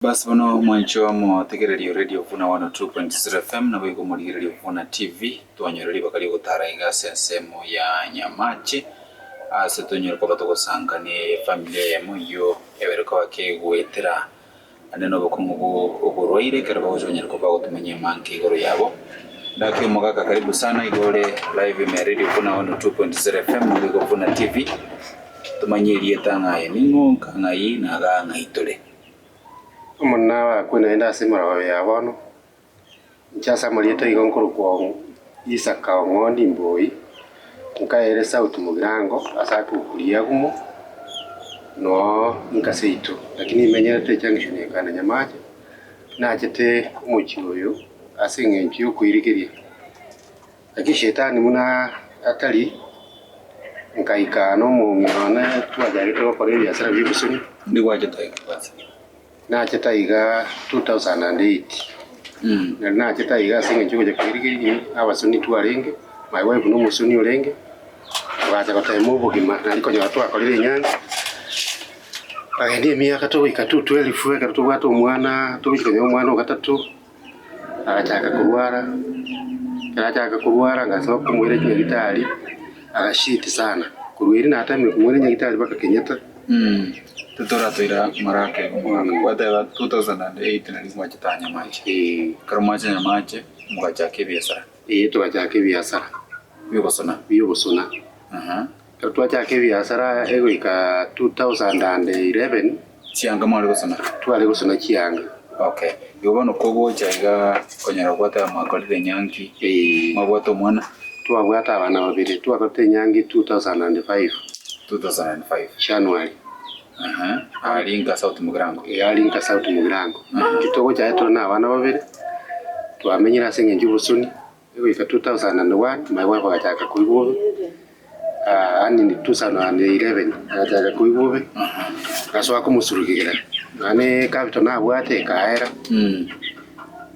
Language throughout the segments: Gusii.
Basi bono mwanche omotegereri o Radio Vuna 102.0 FM naboigo omorigereria o Vuna TV, twanyora ribaga ri'ogotara iga ase ensemo ya Nyamache, ase tonyore koba togosanga ne efamiri eyemo eyio ebere koba kegoetera ande nobokong'u bwo oborwaire ekero bagocha banyare koba bagotomanyia amange igoro yabo. Ndake omogaka karibu sana igo ore live ime ya Radio Vuna 102.0 FM naboigo Vuna TV, tomanye erieta ng'a aye ning'o, nka ng'ai, na igaa ng'ai tore. Omonene abakwe naende ase emeroberio ya bono, inche ase amarieta igo nkorokwa Isaka Ong'ondi Mboi, nkaere South Mugirango ase akokuria agumo, noo inka seito. Lakini nimenyerete ejunction ya Kanda Nyamache, nachete omochie oyo ase eng'encho ya okoirigeria. Naki Shetani buna atari, nkaika nomong'ina one twachagete gokora ebiasara bi'obosoni. Ndi gwachete aiga kwanza? Nachete aiga 2008. Nari nachete aiga ase eng'encho yogocha koirigeria abasoni twarenge, my wife nomosoni orenge, togacha gotema obogima nari konyora twakorire enyangi, twagenda emiaka togoika 2012 ekero tobwate omwana, togochia konyora omwana ogatato. Agachaka korwara, ekero achaka korwara ngasaba komoira chinyagitari, agashiti sana. Korwa erio natemire komoira nyagitari mpaka Kenyatta. Totoratoira marake omwaka gwateba 2008 nario mwachete aa Nyamache. Eeh. Ekero mwacha Nyamache mogachaka ebiasara. Eeh togachaka ebiasara. Biobosona. Biobosona. Ekero twachaka ebiasara egoika 2011. Chianga mware gosona? Tware gosona chianga. Okay. Igo bono kogocha iga konyora gwateba mwakorire enyangi, Eeh. mwabwate omwana? Twabwate abana babere, twakorete enyangi 2005. 2005. January. Aha, aria inka South Mugirango. Eeh aria inka South Mugirango. Intwe togocha aye tore na abana babere, twamenyire ase eng'encho ya obosoni. Goika 2001 my wife agachaka koigwa bobe, yaani ni 2011 agachaka koigwa bobe, ngasoa komosurugera, naende ecapital nabwate ekaera,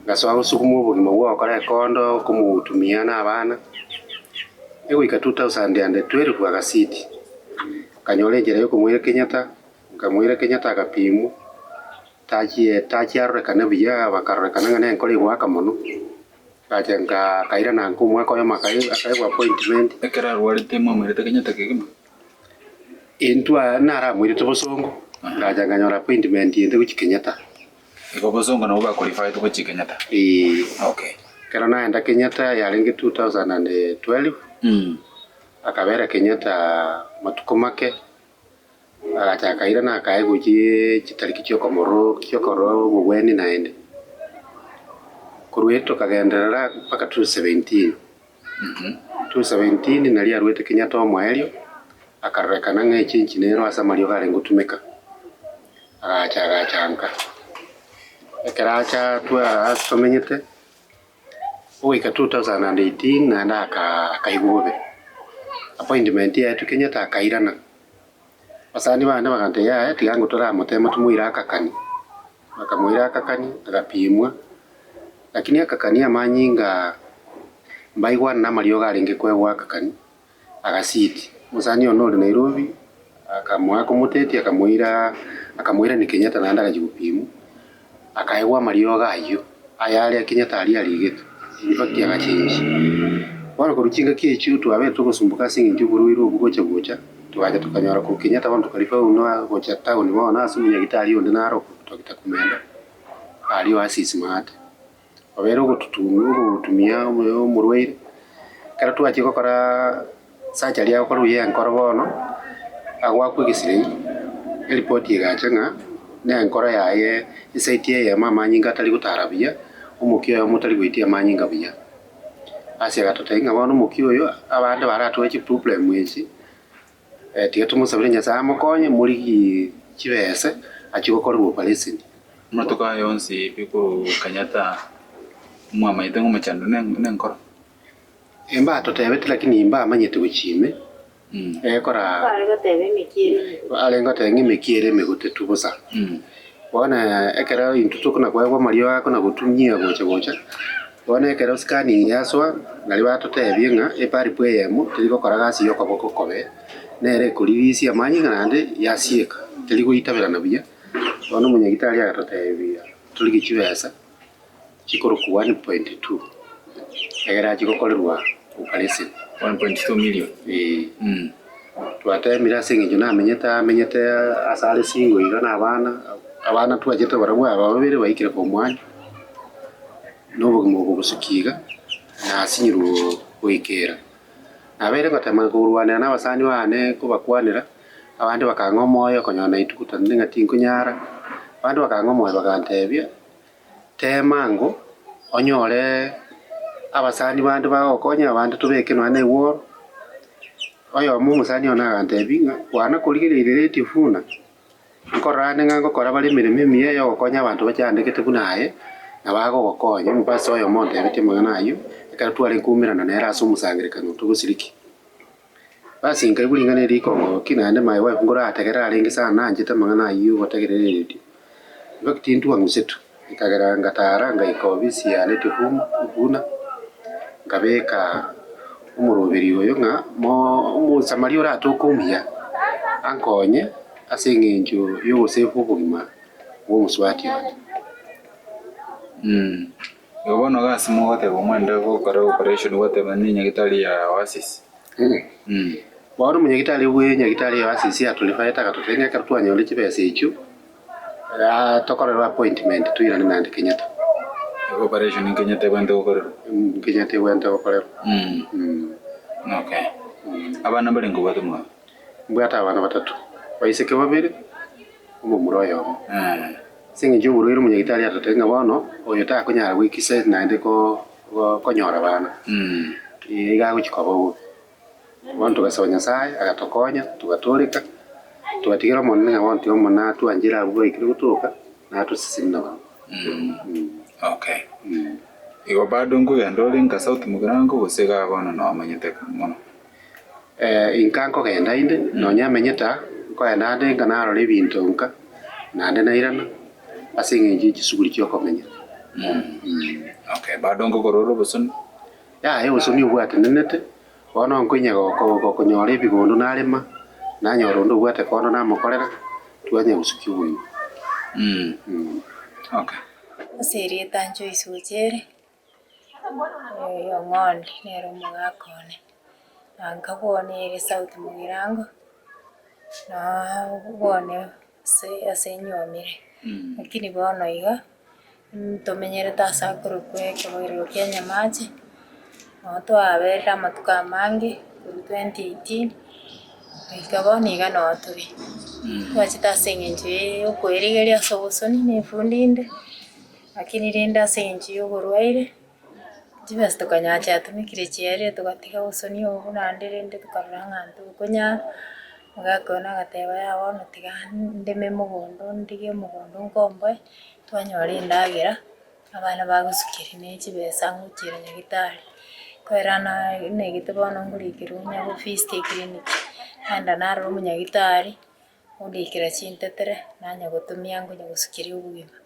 ngasoa gosukuma obogima bwa gokora ekondo, komohutumia na abana, egoika 2012 agasidi, nkanyora enchera ya okomoira Kenyatta, nkamoira Kenyatta agapimwa, tachie tachiarorekana buya, bakarorekana ng'a nenkoro egoaka mono. Ngacha nkairana nka omwaka oyomo akaegwa appointment. Ekero arwarete mwamoirete Kenyatta kegima? Intwe naramoirete bosongo, ngacha nkanyora appointment ende gochia Kenyatta. Igo bosongo nabwo baqualified gochia Kenyatta? Eeh. Okay. Ekero naenda Kenyatta yarenge 2012, akabera Kenyatta matuko make. Agacha akairana akaegwa chitariki chi'okomoroo chi'okorora obogwenia naende. Korwa erio tokagenderera mpaka 2017. 2017 nario arwete Kenyatta omoerio, akarorekana ng'a echenchi nero ase amariogo arenge gotumeka, agacha agacha nka. Ekero acha twa ase tomenyete. Goika 2018 naende akaigwa bobe, appointment yaetwe Kenyatta akairana, abasani bande bagantebia yaya tiga ango toramoteme tomoire akakani, bakamoira akakani agapimwa, lakini akakani amanyinga mbaigwane na amariogo arenge koegwa akakani. Agasiti. Omosani one ore Nairobi akamoa komotetia akamoira akamoirania Kenyatta naende agachia gopimwa, akaegwa amariogo ayio ayaria Kenyatta aria arigete, in fact agachengia. Bono korwa chingaki echio twabete togosumboka ase eng'encho oborwaire obwo gocha gocha, togacha tokanyora korwa Kenyatta bono tokarifaa buna gocha town bono ase omonyagitari onde naro Doctor Kumenda, aria Oasis maate. Obeire ogotumia omorwaire, ekero twachia gokora surgery agokorwa ya enkoro bono, agoakwa egesirei, eripoti egacha ng'a na enkoro yaye esaiti eyemo amanyinga atari gotara buya, omokia oyomo otari goitia amanyinga buya. Ase agatotebia ng'a bono omokia oyo, abande baratware chiproblem echi. Tiga tomosabere Nyasae amokonye, morigie chibese achie gokorerwa operation. Amatuko aya onsi pi korwa Kenyatta mwamaete ng'a omochando nenkoro? Mbatotebeti lakini mbamanyete gochia ime, egekora arenge goteba ng'a emekia ere emegotetu bosa. Bono ekero intwe tokona koegwa amariogo aya kona gotumia gocha gocha, Bono ekero scanning yasoa, nario batotebie ng'a eparipu eyemo teri gokora gasi ya okoboko kobe, nere ekoririisia amanyinga naende yasieka, teri goitaberana buya. Bono omonyagitari agatotebia torigie chibesa chikorokwa 1.2 egere achie gokorerwa operation. 1.2 million? Eeh. Twatemire ase eng'encho namenyete amenyete ase are single iga na abana, abana twachete barabwo aba babere baikire form one, na obogima obo bosukia iga, nasinyirwe goikera. Nabeire ngotema korwanera na abasani bane kobakwanera, abande bakang'a omoyo konyora naitugutanire ng'a tinkonyara, abande bakang'a omoyo bagantebia, teema ango onyore abasani bande bagokonya abande tobeke nonya na ewall. Oyomo omosani one agantebia ng'a kwana korigereria radio buna, nkorora ande ng'a ngokora bare emeremo emiya ya ogokonya abanto bachandegete buna aye, na bagogokonya. Omopastor oyomo ontebetie amang'ana ayio, ekero tware koumerana nere ase omosangererekano togosiriki. Basi nkaigwa ring'ana eri rikongokia naende my wife nkorategerera arenge sana nanchete amang'ana ayio ogotegerera eredio. In fact intwang'usetwe, ekagera ngatara ngaika ofisi ya Radio Buna, nkabeka omoroberi oyo ng'a mo omosamaria oratoke omuya, ankonye ase eng'encho ya ogosave obogima bwa omosubati one. Igo bono iga ase mogoteba omwende gokora operation gwateba ne nyagetari ya Oasis. Bono omonyagitari bwe nyagetari ya Oasis atorifaete agatotebia ng'a ekero twanyorire chibesa echio, tokorerwe appointment toirane naende Kenyatta. Igo operation Kenyatta ebwenerete gokorerwa? Kenyatta ebwenerete gokorerwa. Okay. Abana mbarenge obwate omwabo? Mbwate abana batato, abaiseke babere, omomura oyomo. Ase eng'encho y'oborwaire omonyagitari atatebe ng'a bono oyo takonyara goikisa naende konyora abana, iga agochia koba bobe. Bono togasaba Nyasaye agatokonya, togatoreka, togatigera Omonene ng'a bono tiga Omonene atwanchere abwo baikire gotoka, natosesenie nabarabwo. Okay. Igo bado nkogenda ore nka South Mugirango gose igaa bono nomanyete mono? Inka nkogenda inde, nonya amenyete aa, nkoenda ande nka narora ebinto nka, naende nairana, ase eng'encho ye chisuguri chia okomenya. Okay, bado nkokora ore obosoni? Yaya obosoni obwatenenete, bono nkoinya gokonyora ebigondo narema, nanyora onde obwate kondo namokorera, twanya gosukia obogima. Okay. Ase erieta Joyce Ochere. Ong'ondi nere omogaka one, na nkabwone ere South Mugirango, nabwone ase ase nyuomire. Lakini bono iga, ntomenyerete ase akorokwa ekebagerero kia Nyamache, nabo twaberire amatuko amange korwa 2018, goika bono iga noo tore. Twachete ase eng'encho ya okoerigeria ase obosoni na efundi inde. Lakini rende ase eng'encho y'oborwaire, chibesa tokanyora chiatumekire chiaerire togatiga obosoni obwo naende rende tokarora ng'a ntokonyara, omogaka one agateba yaya bono tiga ndeme mogondo ndige omogondo nkomboe, twanyora endagera, abana bagosukeria ne chibesa ngochiera nyagetari. Nkoerana negete bono ngorikerwa onye ofisi eclinic, naenda narora omonyagitari. Ondikera chintetere, nanya gotumia nkonya gosukeria obogima.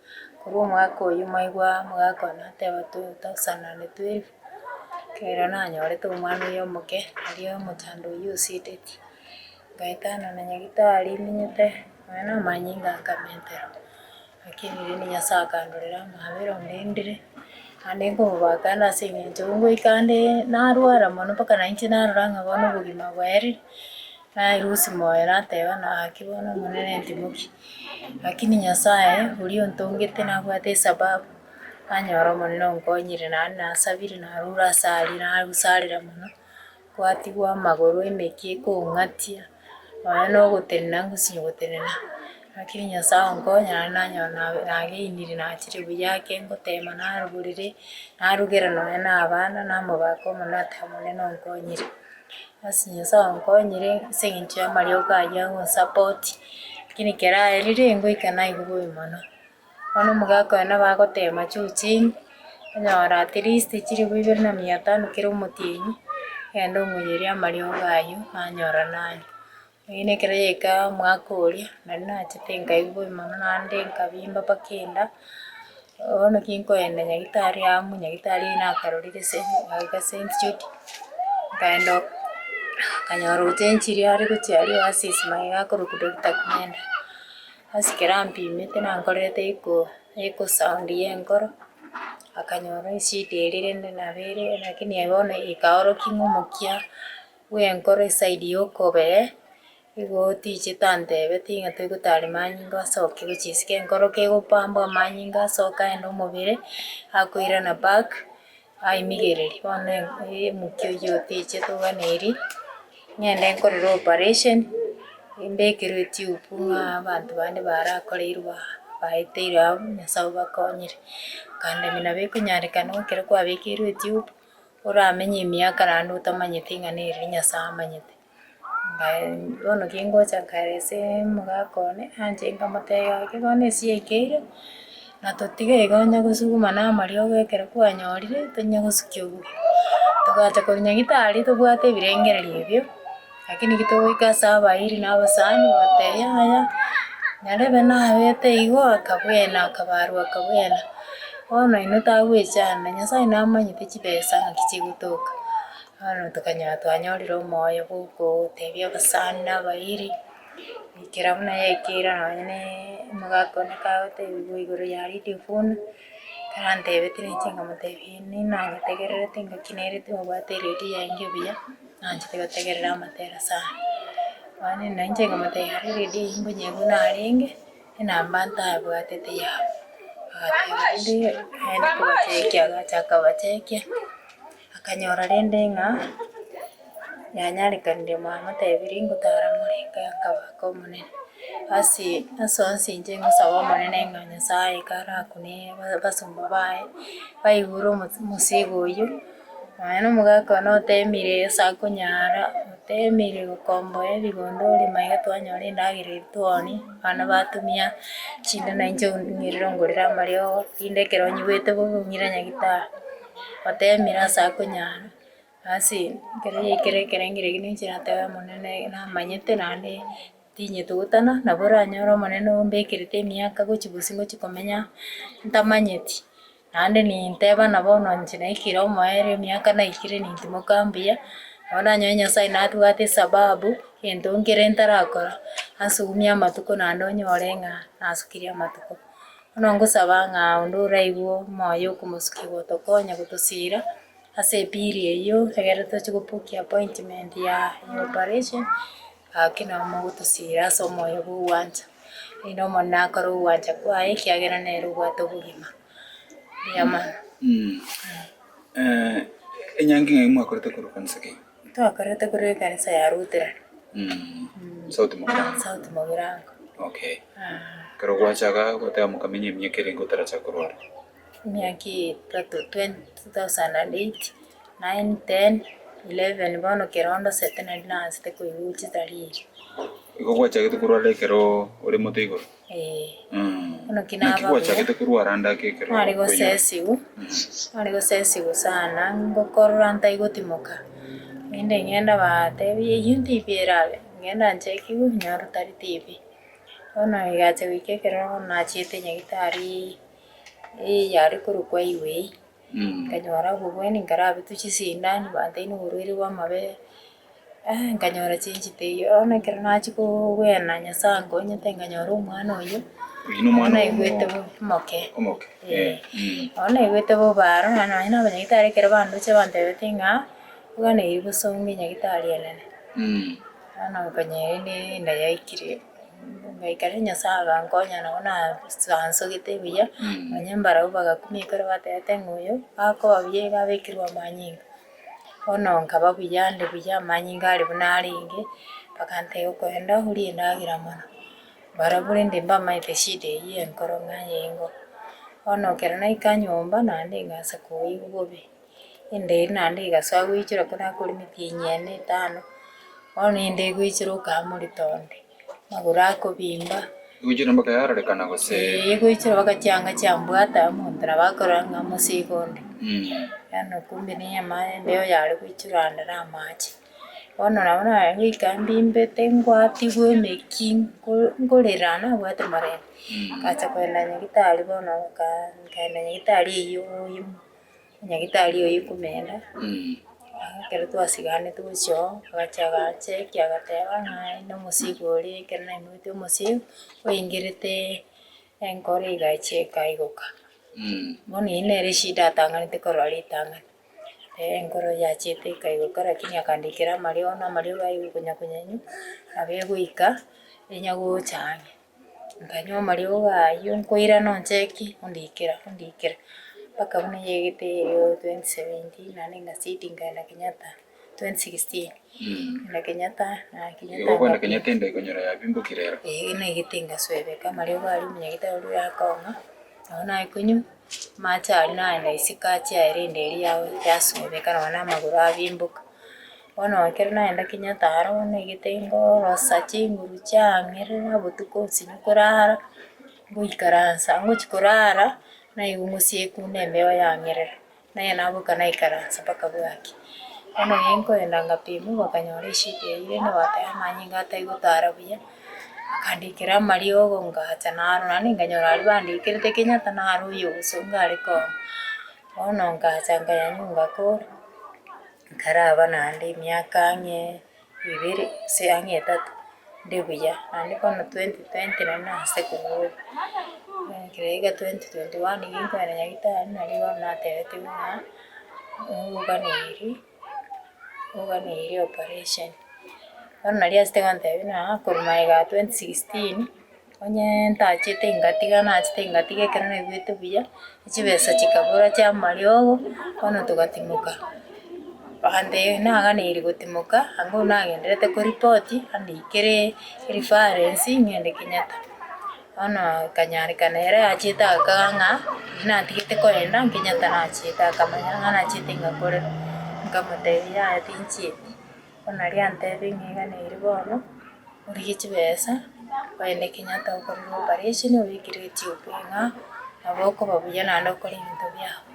Korwa omwaka oyio mwaigwa omogaka one ateba 2012, ekero nanyorete omwana oyo omoke, aria omochando oyio osideti, ngaetana na nyagetari ninyete, nonya na amanyinga akamenterwa, lakini rende Nyasaye akandorera amaabera ondendire, naende nkomobaka ande ase eng'encho ngoika ande narwara mono mpaka na inche narora ng'a bono obogima bwaerire. Naerusia moyo nateba ng'a gaki bono Omonene ntimoki, lakini Nyasaye oria ontongete nabwate esababu, nanyora Omonene onkonyire naende nasabire narure ase aria narusarera mono, gwatigwa amagoro emekia ekong'atia, nonya na ogotenena ngosinywa gotenena, lakini Nyasaye onkonya naende nanyora na nageinire nachire buya ake ngotema naruborire, narugera nonya na abana, namobaka Omonene nateba Omonene onkonyire. Ase Nyasae onkonyire ase eng'encho y'amariogo ayio agonsapoti, lakini ekero aerire ngoika naigwa bobe mono. Bono omogaka oyo nabo agotema juu chini, onyora at least chilifu ibere na mia tano kera omotienyi, ogenda ong'onyeria amariogo ayio, nanyora nanywa. Lakini ekero yaika omwaka oria, nari nachete nkaigwa bobe mono naende nkabimba mpaka enda, bono ki nkoenda nyagetari amo, nyagetari eywo nakarorire ase aiga St. Jude, nkaenda nkanyora ochenchiri are gochia aria Oasis magega akorokwa Doctor Kumenda. Ase ekero ampimete nankorerete eko ecosound ya enkoro, akanyora eshida eria rende nabo ere lakini bono ekaorokia ng'a omokia bwa enkoro eside ya okobee, igo tichete antebeti ng'a toigotari manyinga asoke gochia isiko enkoro kegopambwa amanyinga asoke aende omobere, akoirana back. Aimigererie bono omokia oyio otichete oganeiri, ng'ende nkorere operation, mbekerwe etube ng'a abanto bande barakoreirwe aa baeteire abwo nyasaye obakonyire. Kande nabo ekonyarekana ekero kwabekeirwe etube, oramenye emiaka naende otamanyeti ng'a nere nyasaye amanyete. Bono kingocha nkaeresa omogaka one, anche nkamotebia gaki bono ase yaikeire, na totige iga onye gosuguma na amariogo ekero kwanyorire tonya gosukia obuya. Togacha korwa nyagetari tobwate ebirengererio ebio, lakini ki togoika ase abairi na abasani bagatebia yaya, nyarebe nabete igo akabwena akabarwa akabwena, bono inwe tagwechanda nyasaye namanyete chibesa ng'aki chigotoka. Bono tokanyora twanyorire omoyo bwa ogotebia abasani na abairi, goikera buna yaikeire nonye na omogaka one kagotebiwa igoro ya radio phone, ekero antebetie ninche nkamotebia inwe nanyetegererete engaki nere twabwate eredio yaye buya, nanchete gotegerera amatera sana. Bono na inche nkamotebia aria eredio eywo nkonyegwa narenge, enamba ntabwatete yabo, agateba rende aende kobachekia agacha akabachekia. Akanyora rende ng'a yanyarekanire mwamotebirie ngotara more nkabaka omonene. Ase ase onsi inche ngosaba omonene ng'a Nyasaye karakune abasomba baye, baigure omosigo oyio, nonya na omogaka one otemire ase akonyara, otemire gokomboa ebigondo orima iga twanyora endagera eria twaonia, abana batumia chinde na inche ng'irire ngorere amariogo, rinde ekero nyigwete bobe ong'ire nyagetari. Otemire ase akonyara, ase ekero yaikire ekerengero ekio ninche nateba omonene namanyete naende tinyeti gotana, nabo oranyore omonene ombekerete emiaka gochia bosio ngochia komenya ntamanyeti. Naende nintebana bono inche naikire omoerio emiaka naikire nintimoka mbuya, nabo nanyore nyasaye natwate esababu, egento nkere ntarakora, ansugumie amatuko naende onyore ng'a nasukirie amatuko. Bono ngosaba ng'a onde oraigwe omoyo okomosukia gotokonya gotosiira ase epiri eyio egere toche gobukia appointment ya operation, gaki nabo mogotosiira ase omoyo bwa ogwancha, erinde Omonene akore ogwancha kwaye ekiagera nere obwate obogima. Mbuya mono. Enyangi ng'ai mwakorete korwa kanisa ki? Twakorete korwa ekanisa ya Lutheran. South Mugirango. South Mugirango. Okay. Ekero gwachaga gwateba mokamenya emiaka erenge otaracha korwara? Emiaka etato, 2008, 9, 10, 11 bono kero ndosete nari naanchete koigwa chitariri. Igo gwachagete korwara ekero ore mote igoro? Ee. Bono ki Naki naba buya. gwachagete korwara ande ake ekero Nare okoinyora? gosesigu, nare gosesigu sana, ngokorora ntaigotimoka, rende ng'enda batebi eywo ntibi erabe, ng'enda nchekigwe nyore tari tibi. Bono egacha goika ekero nachiete nyagetari eyare korokwa highway, nkanyora obobweni nkarabetwe chisindani bantebirie oborwaire bwa amabere, nkanyora chenchi teiyo. Bono ekero nachia kobwena nyasaye ankonyete nkanyora omwana oyio, Oyio nomwana bono naigwete omo- bobe omoke. omoke, Eh. eh. Bono naigwete bobe aro, nonye na abanyagitari ekero bandoche bantebetie ng'a, oganeiri bosongo enyagitari enene. Bono nkonyora ende enda yaikire, ngaikera nyasaye agankonya nabo nasansogete buya, nonye mbarabwo bagakumia ekero batebete ng'a oyo, akoba buya iga abekirwe amanyinga. Bono nkaba buya ande buya amanyinga are buna arenge, bakantebia okoenda orie endagera mono, barabwo rende mbamaete eshida eywo ya enkoro ng'a yengo. Bono ekero naika nyomba naende ngansa koigwa bobe, enda eria naende egasoa goichora ko nakora emetienyi ene etano, bono enda egoichora okaba morito onde, amagoro akobimba. Egoichora mpaka yarorekana gose? Eeh egoichora mpaka chianga chiambwata omonto nabo akorora ng'a mosigo onde. Yaani kumbe na enyama embeo yare goichora ande na amache. Bono nabo nare goika mbimbete ngwatigwe emeki nko- nkorera nabwate morembe. Ngacha kogenda nyagetari bono nka nkaenda nyagetari eywo oyo nyagetari oywo komenda. Ekero twasiganete gochia oo, agacha aganchekia agateba ng'a aye na omosigo oria ekero naimogetie omosigo, oingerete enkoro egachia ekaigoka. Bono eyio nere eshida atang'anete korora ritang'ani, enkoro yachiete ekaigoka lakini akandikera amariogo na amariogo aye konya konyanywa, nabo egoika enya gocha ang'e. Nkanywa amariogo aywo nkoirana oncheki, ondikera ondikera, mpaka buna yaigete erio 2017 naende ngasidi nkaenda Kenyatta 2016, nkaenda Kenyatta na Kenyatta Igo kwenda ngapima. Kenyatta ende ekonyora yabimbokire ero. Eeh naigete ngaswebeka amariogo aria omonyagitari oria akong'a, nabo naye konywa, amache aria naenda isiko achia erinde eria yaswebeka nonye na amagoro abimboka. Bono ekero naenda Kenyatta aro naigete ngorosa chinguru chiang'erera botuko nsinye korara, ngoikaransa ngochi korara, naigwa ngosiekwa buna embeo yang'erera, naye naboka naikaransa mpaka bwakia. Bono riria nkoenda ngapimwa bakanyora eshida eywo rende bateba amanyinga atari gotara buya, bakandikera amariogo ngacha naro naende nkanyora aria bandikerete Kenyatta naro oyo obosongo are kong'a. Bono ngacha nkayanywa ngakora. Nkaraba naende emiaka ang'e ebere gose ang'e etato, nde buya, naende bono 2020 naende nase koboria, ekero iga 2021 iga nkoenda nyagetari nario bono natebetigwe ng'a oganeiri oganeiri operation. Bono nario asete gontebia ng'a korwa magega ya 2016. Onye ntachete ngatiga nachete ngatiga ekero naigwete buya, chibesa chikabora chiamariogo, bono togatimoka. Bande naganeiri gotimoka, anga nagenderete koripoti andikere reference ng'ende Kenyatta. Bono ekanyarekana ere achete akaga ng'a riria natigete koenda Kenyatta nachete akamanya ng'a nachete ngakorera, nkamotebia yaya tinchieti. Bono naria antebia ng'a iga nere bono, origie chibesa, ogende Kenyatta okorerwe operation obekere etube ng'a nabo okoba buya naende okore ebinto biago,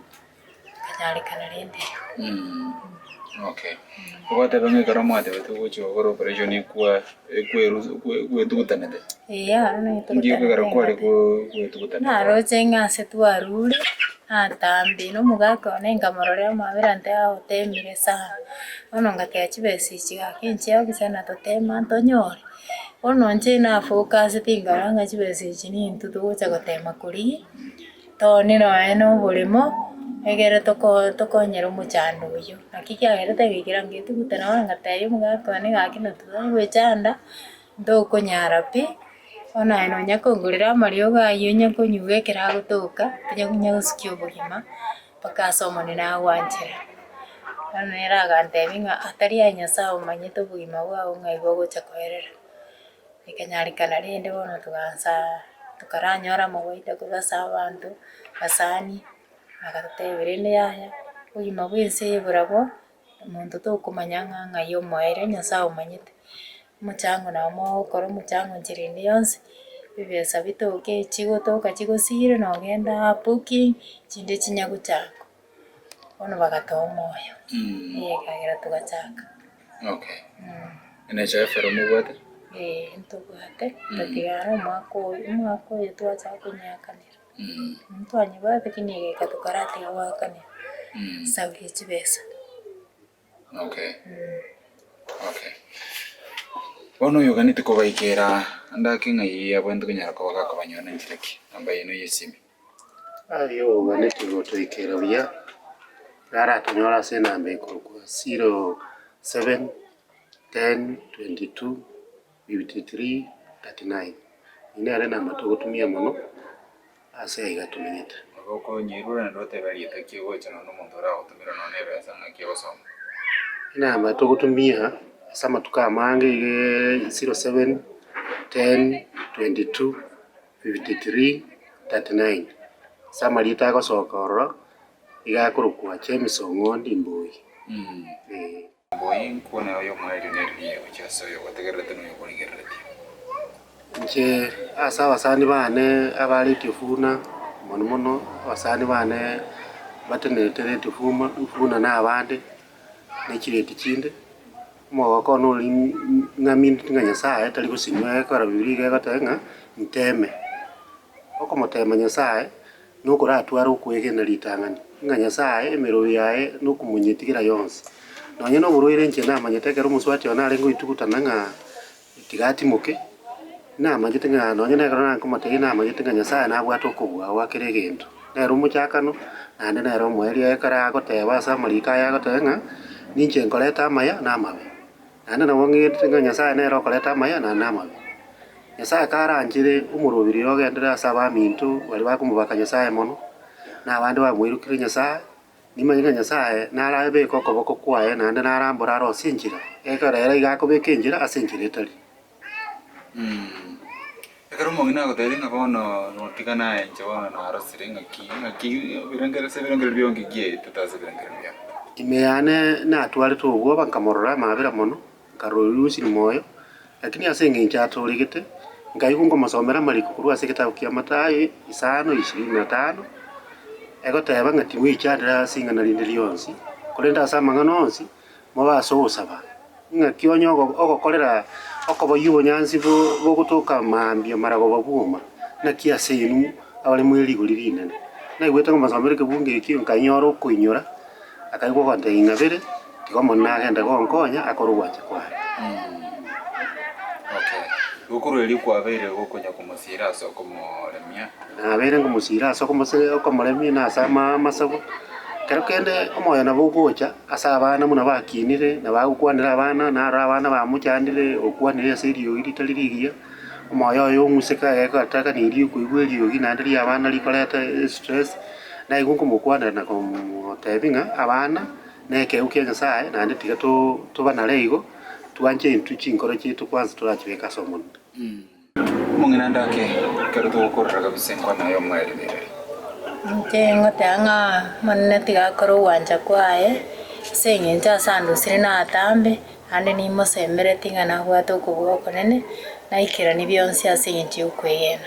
ekanyarekana rende igo. Okay. Ogoteba ng'a ekero mwatebete ogochia gokora operation ekwa ekwerusu ekwetugutanete? Eeh aro Inki ekero kware ko gwetugutanete? Naroche ng'a ase twarure, natambe na omogaka one nkamororera amabera nte agotemire sana. Bono ngateba chibesa echi gaki inche gose natotema ntonyore, bono inche nafocuseti nkarora ng'a chibesa echi nintwe togocha gotema korigia, tooni nonye na oboremo, egere toko tokonyere omochando oyio. Naki kiagerete geikera ngetugutana bono ngatebia omogaka one gaki natotari goechanda, ntokonyara pi, bono aye nonya kongorera amariogo aywo onye konyuga ekero agotoka, onye konya gosukia obogima. Mpaka ase Omonene agwanchera. Bono nere agantebia ng'a atari aye Nyasae omanyete obogima bwao ng'ai bogocha koerera. Ekanyarekana rende bono togaansa tokaranyora amawaida korwa ase abanto, abasani, bagatotebia rende yaya, obogima bwa ense eye barabwo, omonto tokomanya ng'a ng'ai omoerio Nyasae omanyete. Omochango nabo mogokora omochango enchera ende yonsi, ebesa bitoke chigotoka chigosira nogenda aa booking, chinde chinya gochakwa. Bono bagatoa omoyo, ekagera togachaka. Okay. NHIF ero mobwate? Eeh ntobwate, totatiga aro omwaka oyo, omwaka oyo twachaka konyeakanera. Ntwanyebwate lakini egeka tokaratiga goakanera, esabu ya chibesa. Okay. Okay. Bono oyoganeti kobaikera ande ake ng'ai abwenerete konyara koba gakobanyora na nchera ki? Namba yaino ya esimi. Aye oganeti gotoikera buya, naratonyore ase enamba ekorokwa 07 10 22 53 39. Eyio nere enamba togotumia mono. Ase aiga tomenyete. Nabo okonyirura naende otebe erieta ki ogocha nonya omonto oragotomera nonya ebesa ng'aki ogosoma. Enamba togotumia ase amatuko amange iga 07 10 22 53 39. Ase amarieta agosoka ororo iga akorokwa James Ong'ondi Mbui. Eeh. Mbui nkwane oyomoerio nerigiya gochia ase oyogotegererete na oyokorigereretie. Inche ase abasani bane aba Radio Funa mono mono abasani bane batenerete Radio Fuma Funa na abande ne chiredi chinde, omogoko one oria ng'amineti ng'a Nyasaye tari gosinywa egekora bibilia iga egoteba ng'a nteme. Okomotema Nyasaye, nokoratware okwegena ritang'ani, ng'a Nyasaye emerobio yaye nokomonyetigera yonsi. Nonye na oborwaire inche namanyete ekero omosubati one arenge goitugutana ng'a tiga atimoke, namanyete ng'a nonye na ekero nakomotebia namanyete ng'a Nyasaye nabwate okobua gwa kera egento. Nere omochakano, naende nere omoerio ekero agoteba ase amariko aya agoteba ng'a, ninche nkoreta amaya na amabe. Naende nabo ng'egentete ng'a Nyasaye nere okoreta amaya naende amabe. Nyasaye karanchere omoroberi oyo ogenderere ase abaminto baria bakomobaka Nyasaye mono, na abande bamoirokire Nyasaye, nimanye ng'a Nyasaye narabeke okoboko kwaye naende narambore arosie enchera, ekero ere iga akobeka enchera ase enchera etari. Ekero omong'ina agotebirie ng'a bono notiga naye inche bono narosire ng'aki ng'aki ebirengererio ase ebirengererio biao nki giaetete ase ebirengererio biao? Ime yane natwarete obwoba nkamorora amabera mono, nkarora oria osiri moyo, lakini ase engencho atoregete, nkaigwa nkomosomera amariko korwa ase egetabu kia Mathayo isano ishirini na tano, egoteba ng'a timwechandera ase ing'ana rinde rionsi, korende ase amang'ana onsi, mobe ase ogosaba, ng'aki onye ogokorera okoboyia obonyansi bogotoka mambia maragoba bwoma, naki ase inwe abare mwe rigori rinene. Naigwete ngomosomera ekebungo ekio nkanyora okoinyora, akaigwa ogontebia ng'a bere, tiga Omonene agende gonkonya akore ogwancha kwaye. Okay. Igo korwa erio kwabeire gokonya komosiira ase okomoremia. Nabeire nkomosiira ase okomoremia na ase amasabo. Ekero kende omoyo nabo ogocha ase abana buna bakinire, na bagokwanera abana, naro abana bamochandire okwanire ase eriogi ritari rigiya, omoyo oye ong'useka egekotaka koigwa eriogi naende ria abana rikoreta estress, naigwa nkomokwanera na komotebia ng'a abana na ekeegwa kia Nyasaye naende tiga tobanare igo, twanche intwe chinkoro chiaito kwanza torachibeke ase Omonene. Omong'ina ndake ekero togokorera kabisa enkwana y'omoerio. Inche ngoteba ng'a Omonene tiga akore ogwancha kwaye, ase eng'encho ase andosire natambe, naende nimosemeretie ng'a nabwate okobua okonene, naikeranie bionsi ase eng'encho ya okwegena.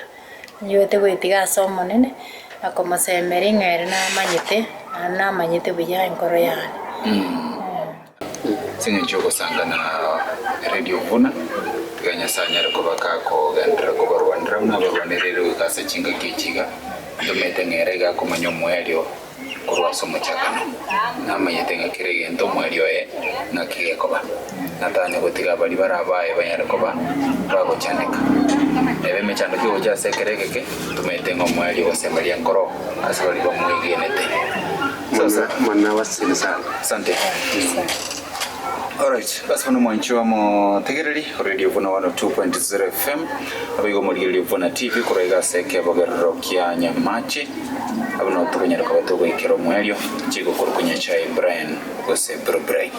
Ninyowete goetiga ase Omonene, na komosemeria ng'a ere namanyete, naende namanyete buya enkoro yane. Ase engencho y'ogosanga na Radio Vuna, tiga Nyasae anyare koba gakogenderera kobarwanera buna abarwanerere goika ase chingaki echi iga, ntomanyete ng'a ere iga akomanya omoerio korwa ase omochakano. Namanyete ng'a kera egento omoerio oye ng'aki gekoba. Natanya gotiga baria bare abaye banyare koba bagochandeka. Neba emechando kegocha ase ekero egeke, ntomanyete ng'a omoerio ogosemeria nkoro ase baria bamwegenete. Sasa. Mana abaseseni sana. Asante. Alright, basi bono mwanchi wa motegereri Radio Vuna 102.0 FM abaigo omorigereria Vuna TV korwa iga ase ekebogerero kia Nyamache abwo nabo tokonyara koba togoikera omoerio chigokoro konya chai Brian gose Bro Bright.